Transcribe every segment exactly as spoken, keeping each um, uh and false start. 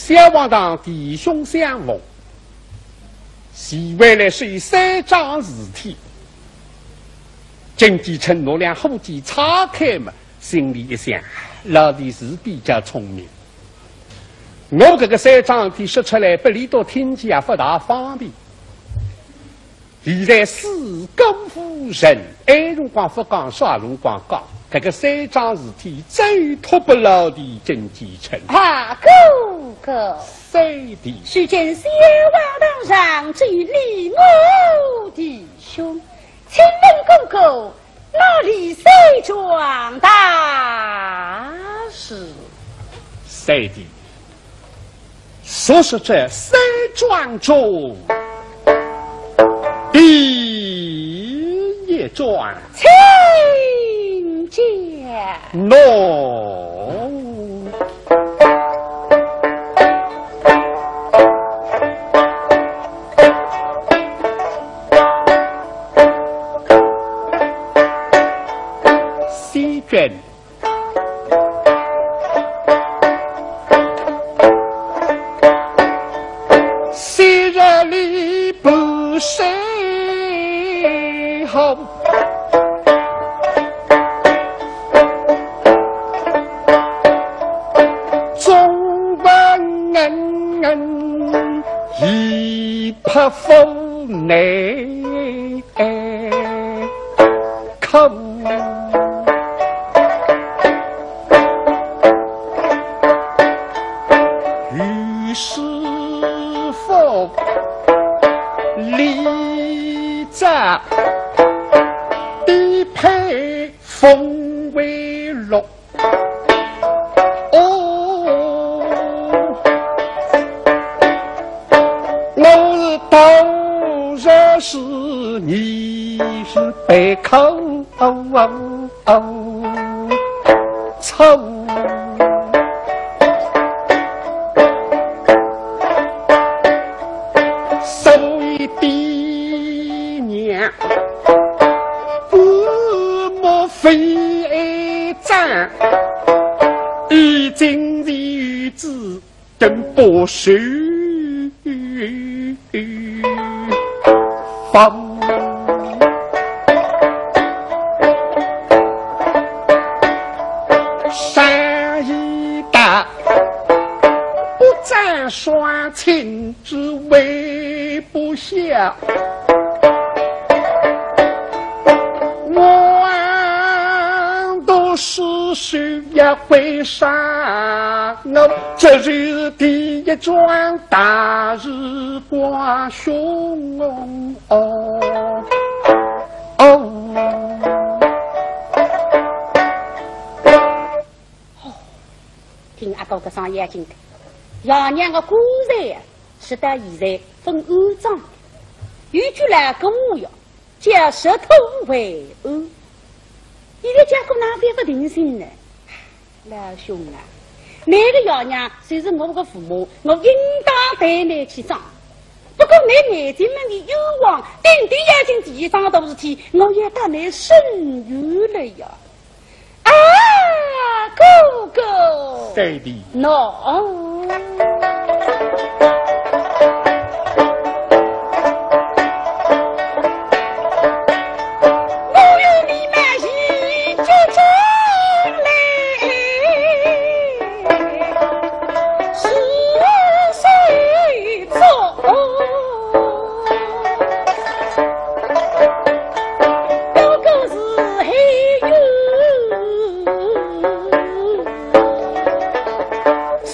小王堂弟兄相逢，徐惠兰说三桩事体。金继春拿两伙计拆开嘛，心里一想，老弟是比较聪明。我搿个三桩事体说出来，拨俚笃听见也勿大方便。 现在四个夫人，埃辰光勿讲，啥辰光讲？搿个三桩事体，再托拨老弟金继春。啊，哥哥。三弟。世间小王堂上只有你我弟兄，请问哥哥，那李三桩大事？三弟， 所说这三桩中，第一桩，请讲。喏，席卷 昔日里不是好，中文人已不服内。 可恶。于是佛立着，一派风为乐。 哦，我是道士，你是被扣。哦，哦，哦，错。所以爹娘 不莫非爱赞，以今日子等不是方。善已达，不赞双亲之为 不孝。我都是需要为啥？我这是第一桩大事，光凶哦。哦。 哦，听阿哥搿声要紧个，爷娘个棺材啊，直到现在朆安葬。有句老古话哟，叫入土为安。现在结果哪会勿定心呢？老兄啊，倷个爷娘就是我个父母，我应当代倷去葬。不过倷眼睛门前冤枉，顶顶要紧第一桩大事体，我要搭倷申冤了呀。 啊，哥哥。三弟。喏。我与你们一起进来，是谁做？ 哥哥是黑云，谁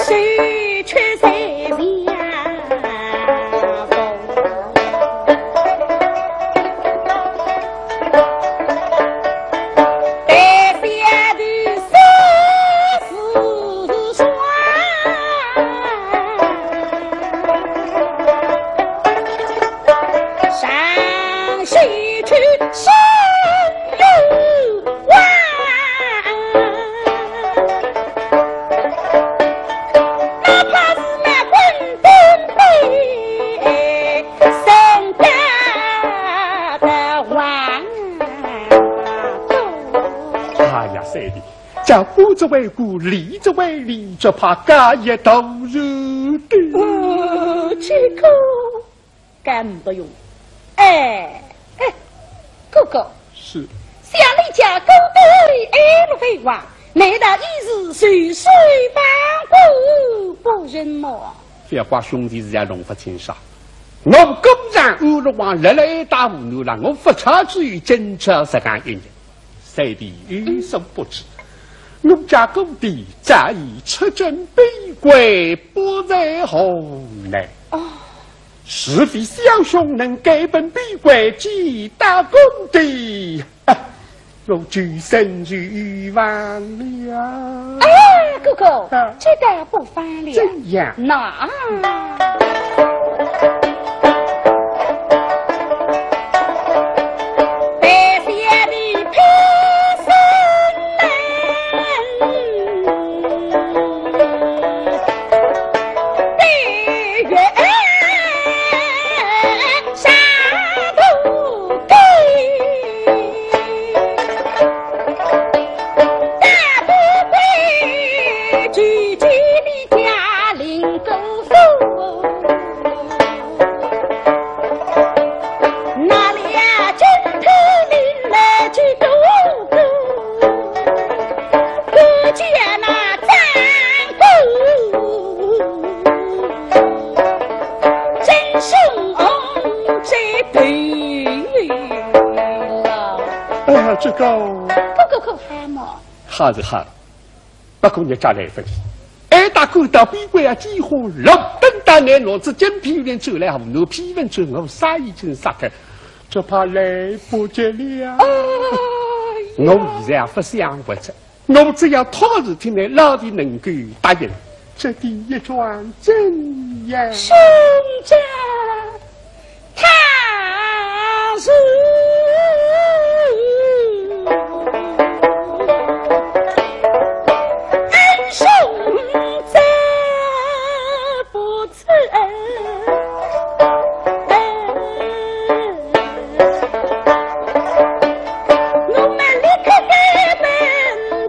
倒不知为官，理则为理，只怕假意投入的。呃，这个敢不用。哎，哎，哥哥。是。想你家姑爹爱陆飞王，难道也是受水放火不成么？覅怪兄弟自家弄勿清爽。我果然安陆王立了一大无奈了，我不差之于今朝实梗一日。 三弟有所不知，我家姑爹早已出征边关，不在河南。哦。除非小兄能改本边关，见大姑爹，啊，我就胜于万了。哎呀，哥哥，啊。这倒不妨了。怎样？那。 啊，这个。哥哥可好么？好是好，不过日脚来勿及。哎，大哥到边关啊，几乎落等到来，拿仔金批文转来，河南批文转，我杀已经杀开，只怕来不及了。哎呀。我现在啊，不想活着。 我只要讨事体呢，老弟能够答应，这第一桩怎样？兄长，他是恩兄，这不 我们立刻改本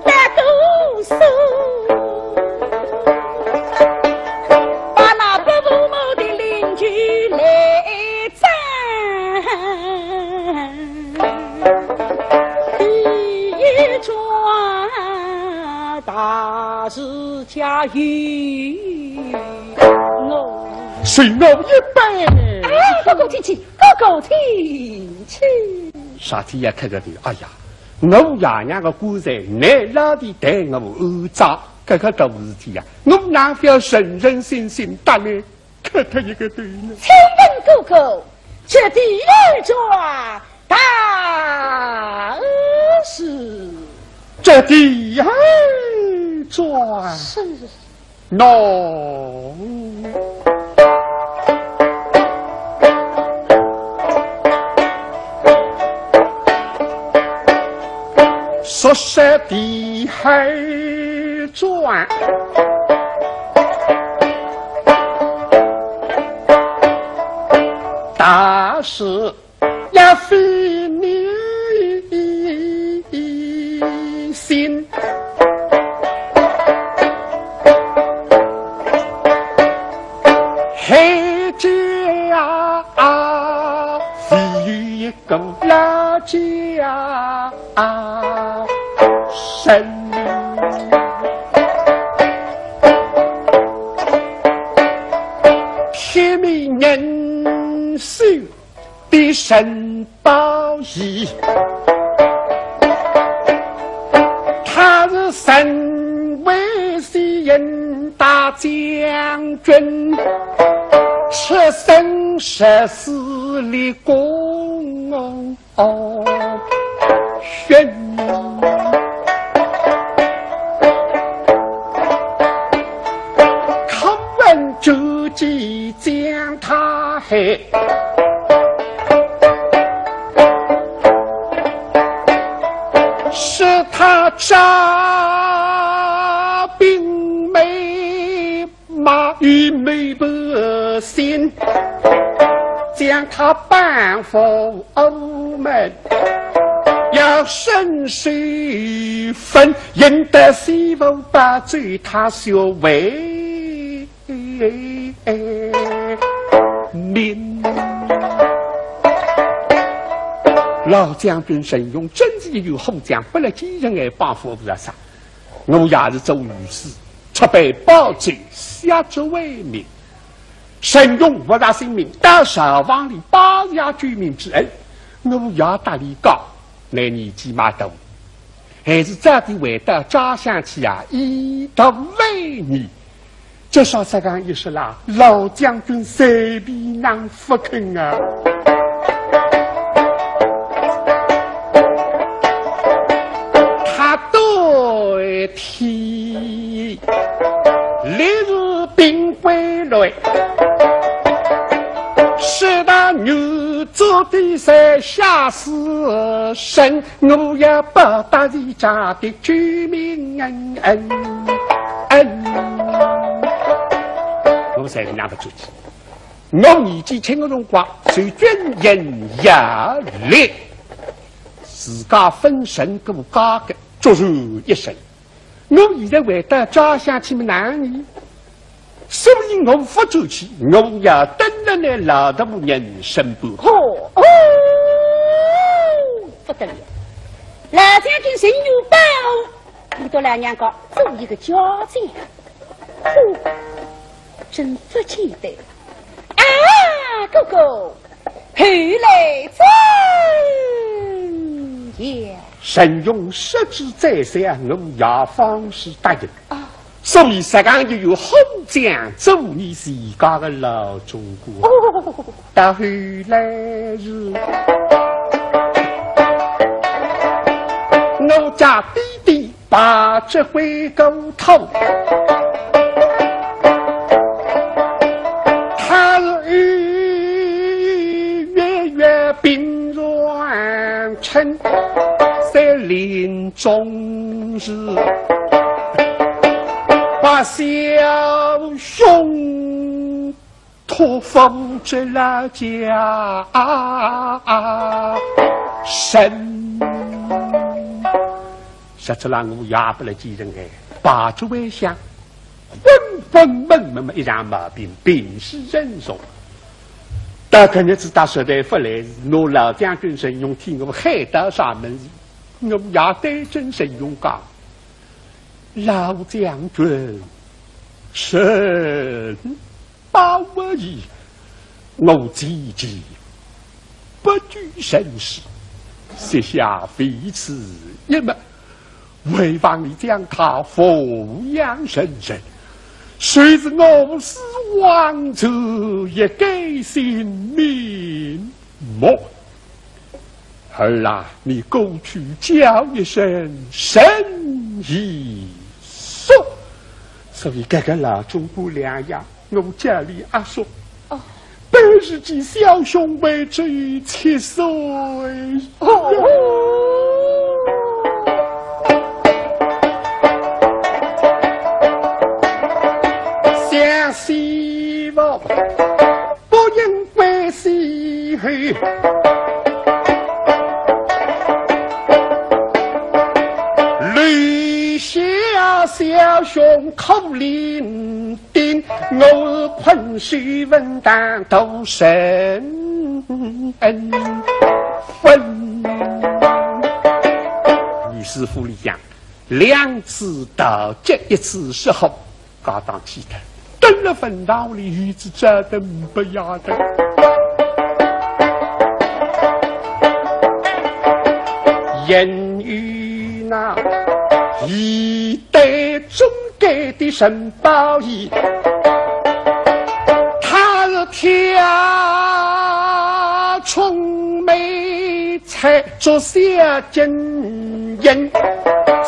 大都书，把那不服我的邻居来斩。第一桩大事 加油！我随我一拜。哎，哥哥请起，哥哥请起。啥体也看得到，哎呀，我爷娘个棺材，拿老弟代我安葬，搿个大事体呀，我哪会要诚诚心心搭你磕头一个头呢？请问哥哥，这第二桩 大事。这第二桩。是。喏。说是第二桩。大事 也非你心。黑家啊，非一个老家生。天命人寿 的沈宝仪，他是沈为西营大将军，出身十四里公学。 可闻周记将他害，是他招兵买马，与媒婆心，将他绑赴午门。 也沈世蕃，引得西吴八州他学为民。老将军沈荣真是一员好将，拨勒奸臣来帮扶勿着啥。我也是做御史，出兵保州，下至为民。 沈荣不顾性命，到朝房里拜谢救命之恩，我也搭俚讲，倷年纪蛮大，还是早点回到家乡去啊，以毒为宜。这说实梗一说啦，老将军随便哪亨勿肯啊。他对 天，烈日并归来，使得女子的在下死身，我要报答你家的救命恩恩恩。我才是拿不出去。我年纪轻的辰光，受军营压力，自家分身过家的，就是一生。 我现在回到家乡去么哪亨呢？所以我勿转去，我要等辣倷老大人身边。哦，哦，不得了！老将军沈荣保，你到老娘家做一个家将，哦，真不简单。啊，哥哥， 后来怎样？沈荣说之再三，我也方是答应。啊。所以实梗就有好将做你自家的老总管。哦。到后来是，我家爹爹 把这回狗头，他是月月病床，在临终时，把小兄 托付这老家身。实则啦，我也不来见人哎，把这位想，昏昏闷闷么一场毛病，病势严重。到搿日子，大实在不来事，拿老将军沈荣替我喊到上门，我也对准沈荣讲：老将军，沈 八月一，我姐姐不久身世，膝下唯此一妹，还望你将她抚养成人，随之我死，王族也改姓名目。 儿啊，你过去叫一声沈一叔。所以搿个老总管两样，我叫俚阿叔。哦。本是寄小兄为之七岁。哦。想死我。 不应归西后，留下小兄苦伶仃，我困守坟堂度生死。御史府里向，两次盗贼，一次失火， 家当弃脱，蹲了坟堂里，一直找得不要得。因为那一代忠肝的沈宝仪，他是挑聪明才，做小奸人，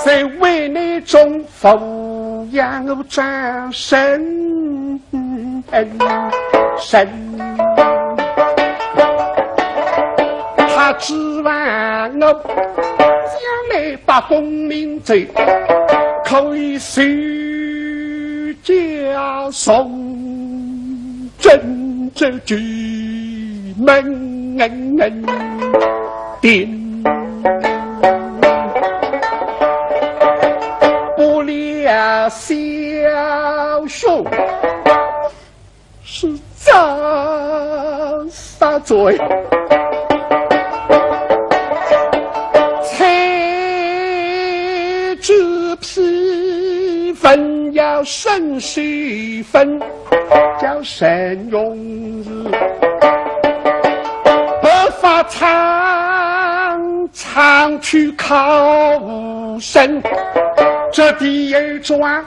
在危难中 抚养我长生身。他指望我将来把功名走，可以守家从政，这举门定。不料小兄是遭杀罪，采这批文要审十分，叫沈荣是白发苍苍去考无生，这第二桩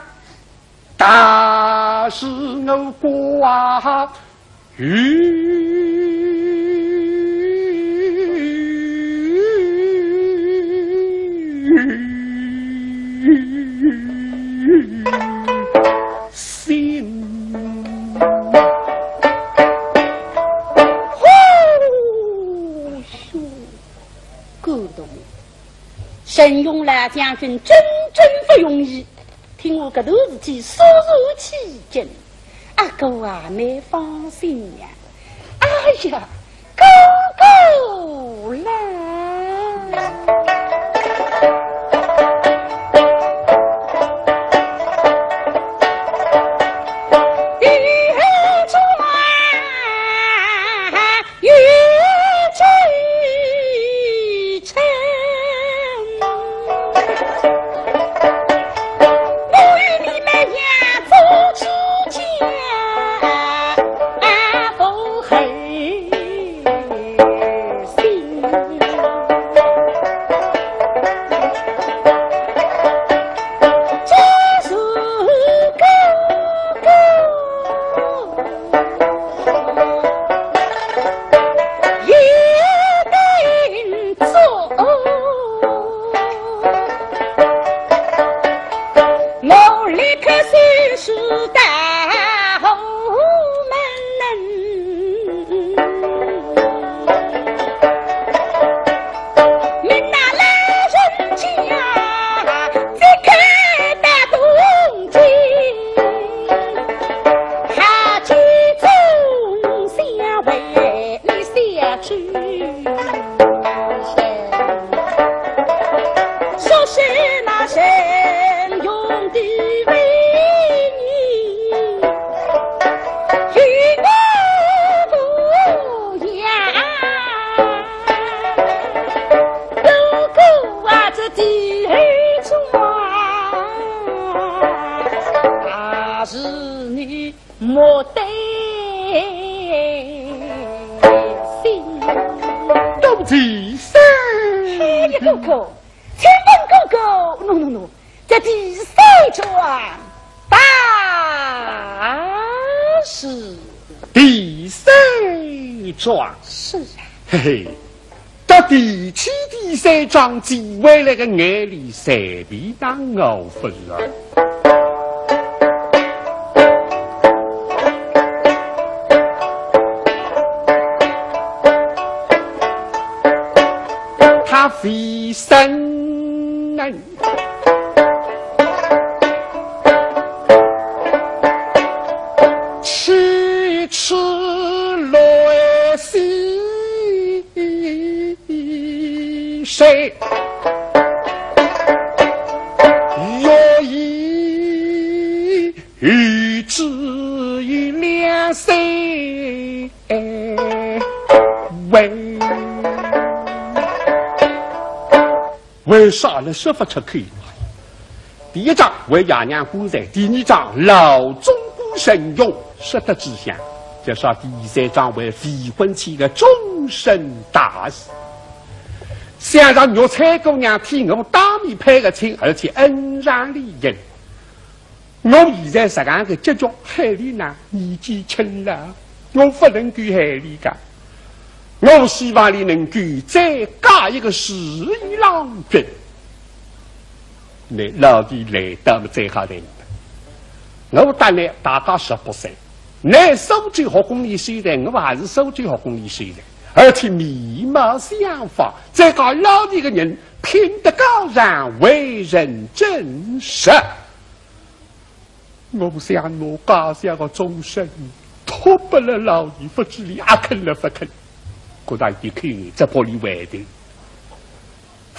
大事我挂于心。呼，哟，感动。沈荣老将军真正不容易。 听我搿段事体肃然起敬，阿哥啊，蛮放心呀。哎呀，哥哥啦！为啥呢？说勿出口。第一桩为爷娘棺材，第二桩老总管沈荣，说得仔细，就说第三桩为未婚妻的终身大事。想着玉翠姑娘替我当面配个亲，而且恩上理应， 我现在实梗个结局害俚呢，年纪轻了，我勿能够害俚个。我希望俚能够再嫁一个如意郎君。那老弟来得么再好点。我搭俚大概十八岁，俚苏州学宫里秀才，我也是苏州学宫里秀才，而且面貌相仿，再讲老弟个人品德高尚，为人正直。 我想拿家小个终身托拨了老弟，勿知俚阿肯了勿肯。觉得有点口硬，只好俚回头。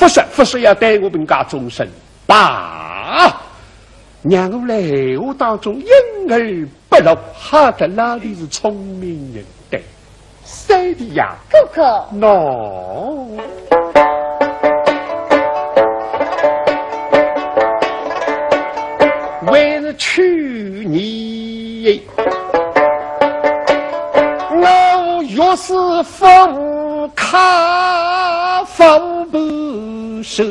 勿说，勿说要对我们家终身。罢，让我来闲话当中掩耳不露，好得哪里是聪明人的。三弟呀，哥哥。喏，还是去年，我若是勿靠父母手，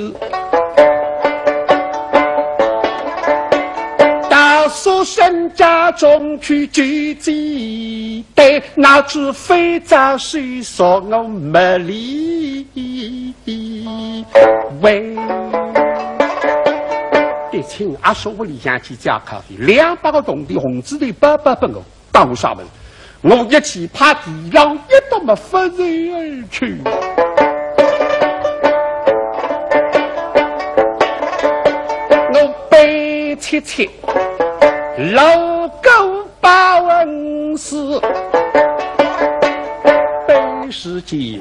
到书生家中去救济，对，那只非早是说我没理。喂，对亲阿叔屋里向去借咖啡，两百个铜钿红纸头包包拨我。 当我啥物事？我一气派地浪一跺么拂袖而去。我悲切切，老狗把文字悲时节，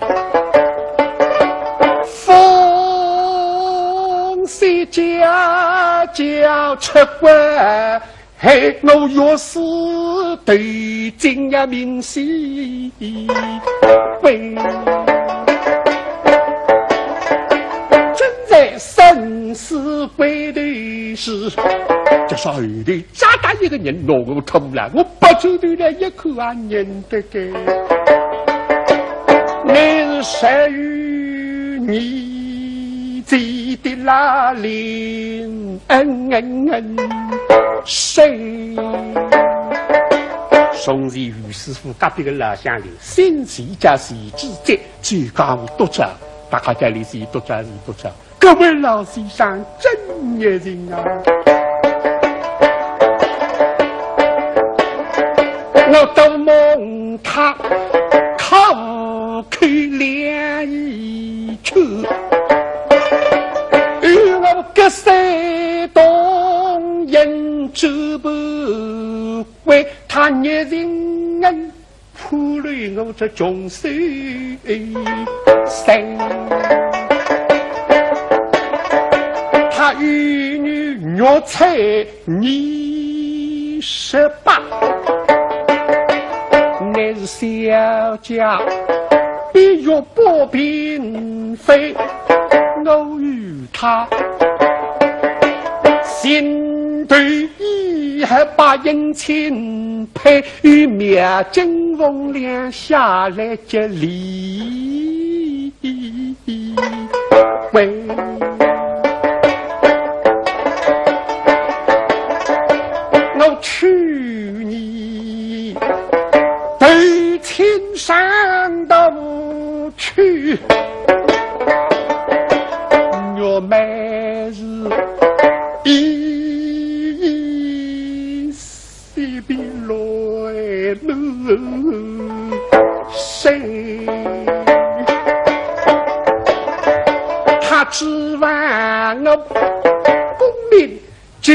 风雪家家出关 嘿，我若是投进呀明西关，正在生死关头时，就说后头扎扎一个人拿我拖了，我拔出头来一看啊，认得个。你是谁？你 记得啦，林恩恩恩，谁？从前于师傅隔壁个老乡邻，姓徐叫徐志杰，就讲我多招，大家叫伊徐多招，徐多招。搿位老先生真热情啊！我都望他口口两 去，与我隔山东堰州不归，他热情人，普留我这穷书生。他与女育才 二十八，乃是小家碧玉不嫔妃，我与她情投意合，把姻亲配，与描金凤两下来结礼。 喂，我去年投亲上头去，玉梅是一 西边来了谁？他指望我功名就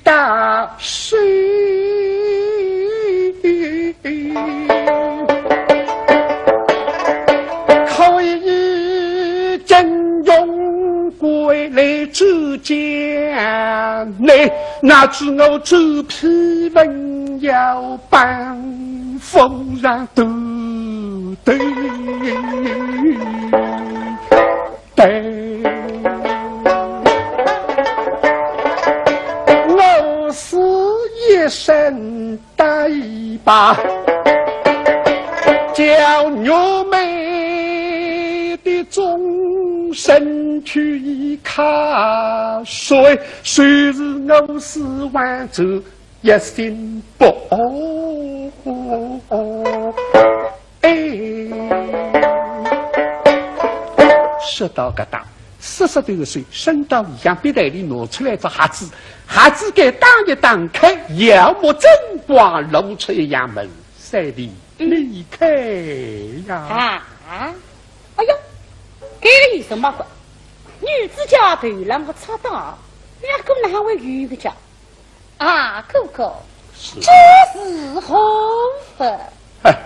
到手，可以 金荣归来之间，那那知我这批文要帮夫人读读。对，我是一生 大一把，叫玉梅的终身去依靠，谁，谁是我是望这一心不。哎，说到搿搭， 说说对个手，伸到里向笔袋里拿出来只盒子，盒子盖当一打开，耀目真光露出一样物事，三弟，你看呀。啊，哎呀，搿个有什么个？女子家头浪个插档，两个哪会有个家？ 啊，哥哥，是。这是何物？哎，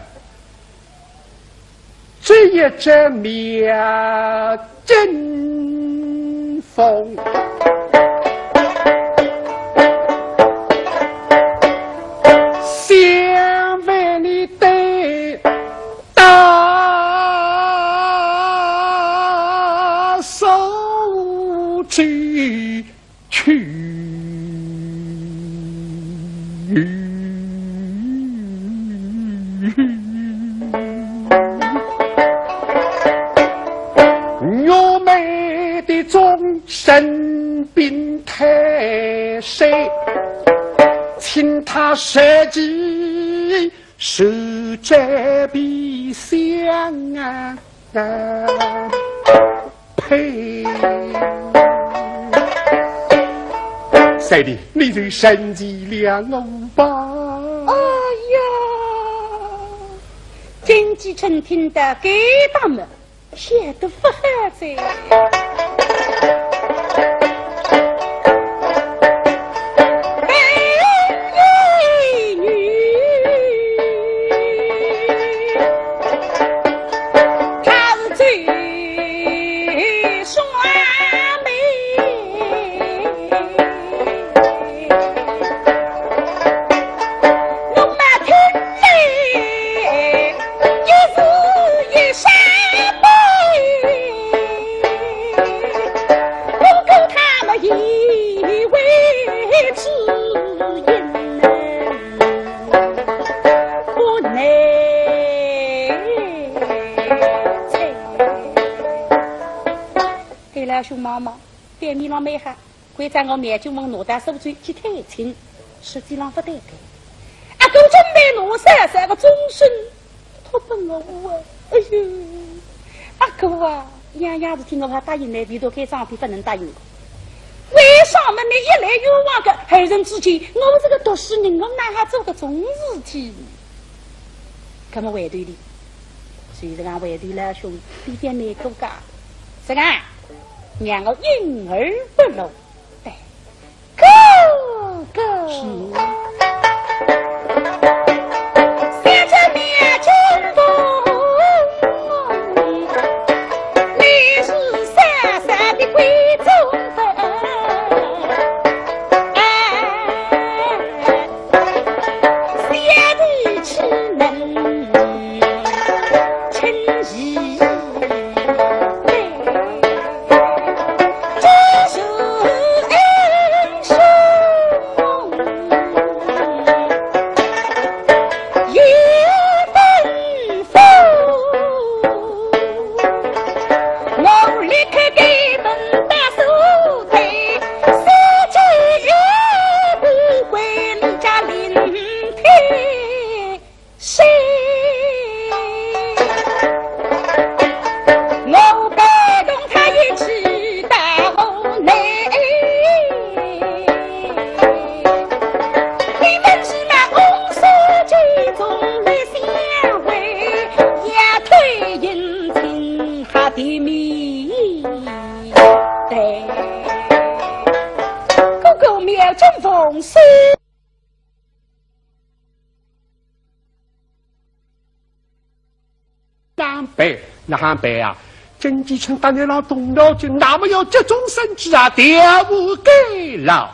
这一只描金风。想为你的大手之去。 我们的众神兵太岁，请他设计是这笔相啊，呸！三弟，你就神气了我吧。哎呀，金继春听得该当么， 晓得不好哉。对了，熊妈妈，表面上蛮好， 关照我苗金凤拿到苏州去探亲，实际上勿对个。阿哥准备拿嫂嫂个终身托拨我啊！哎呦，阿哥啊，样样事体我还答应倷，唯独该桩事体勿能答应。为啥么倷一来冤枉个，后生之间，我是个读书人，我哪哈做搿种事体？搿么回头哩，所以讲回头了，兄弟，点难过个，是个，让我隐而不露。 对，哥哥。是。对，哥哥苗金凤是。 哪办？哪办啊？金继春搭倷老动脑筋，那么要急中生智啊，调虎归狼。